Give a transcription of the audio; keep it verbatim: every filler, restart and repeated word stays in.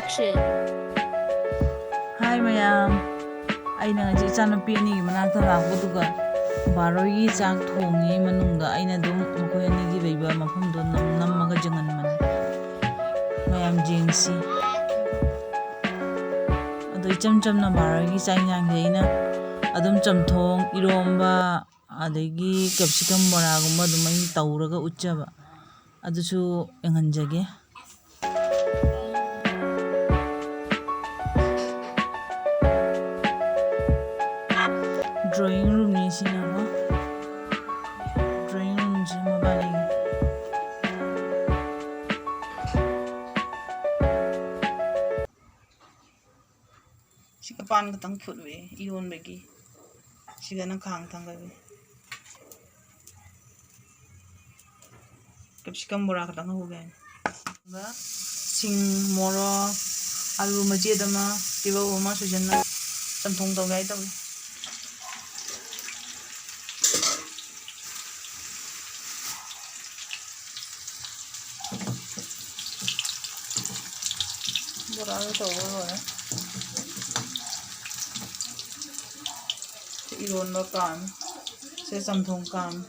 Hi ꯃꯌꯥꯝ, ꯑꯩꯅ ꯉꯁꯤ ꯏꯆꯥꯅꯨꯄꯤ ꯑꯅꯤꯒꯤ ꯃꯅꯥꯛꯇ ꯂꯥꯛꯄꯗꯨꯒ ꯕꯥꯔꯣꯏꯒꯤ ꯆꯥꯛ ꯊꯣꯡꯉꯤ ꯃꯅꯨꯡꯗ꯫ ꯑꯩꯅ ꯑꯗꯨꯝ ꯃꯈꯣꯏ ꯑꯅꯤꯒꯤ ꯂꯩꯕ ꯃꯐꯝꯗꯣ ꯅꯝ-, ꯅꯝꯃꯒ ꯌꯦꯡꯍꯟꯕꯅꯤ꯫ ꯃꯌꯥꯝ ꯌꯦꯡꯁꯤ꯫ ꯑꯗꯣ ꯏꯆꯝ ꯆꯝꯅ ꯕꯥꯔꯣꯏꯒꯤ ꯆꯥꯛ ꯏꯟꯁꯥꯡꯁꯦ ꯑꯩꯅ ꯑꯗꯨꯝ ꯆꯝꯊꯣꯡ, ꯏꯔꯣꯝꯕ, ꯑꯗꯒꯤ ꯀꯦꯞꯁꯤꯀꯝ ꯕꯣꯔꯥꯒꯨꯝꯕ ꯑꯗꯨꯝ ꯑꯩꯅ ꯇꯧꯔꯒ ꯎꯠꯆꯕ꯫ ꯑꯗꯨꯁꯨ ꯌꯦꯡꯍꯟꯖꯒꯦ꯫ Drawing roomꯅꯤ ꯁꯤꯅꯀꯣ꯫ Drawing roomꯁꯤ ꯃꯕꯥꯅꯤꯒꯤ꯫ ꯁꯤꯒ ꯄꯥꯟ ꯈꯛꯇꯪ ꯐꯨꯠꯂꯦ ꯏꯔꯣꯟꯕꯒꯤ꯫ ꯁꯤꯗꯅ ꯈꯥꯡ ꯊꯥꯡꯒꯠꯂꯦ꯫ ꯀꯦꯞꯁꯤꯀꯝ ꯕꯣꯔꯥ ꯈꯛꯇꯪ ꯍꯧꯒꯦ ꯍꯥꯏꯅ꯫ ꯑꯗꯨꯒ ꯁꯤꯡ, ꯃꯣꯔꯣꯛ, ꯑꯂꯨ ꯃꯆꯦꯠ ꯑꯃ, ꯇꯤꯜꯍꯧ ꯑꯃ ꯁꯣꯏꯖꯟꯅ ꯆꯝꯊꯣꯡ ꯇꯧꯒꯦ ꯍꯥꯏ ꯇꯧꯋꯤ꯫ ꯕꯣꯔꯥꯁꯨ ꯇꯧꯕ ꯂꯣꯏꯔꯦ꯫ ꯁꯤ ꯏꯔꯣꯟꯕ ꯀꯥꯝꯃꯤ꯫ ꯁꯤ ꯆꯝꯊꯣꯡ ꯀꯥꯝꯃꯤ꯫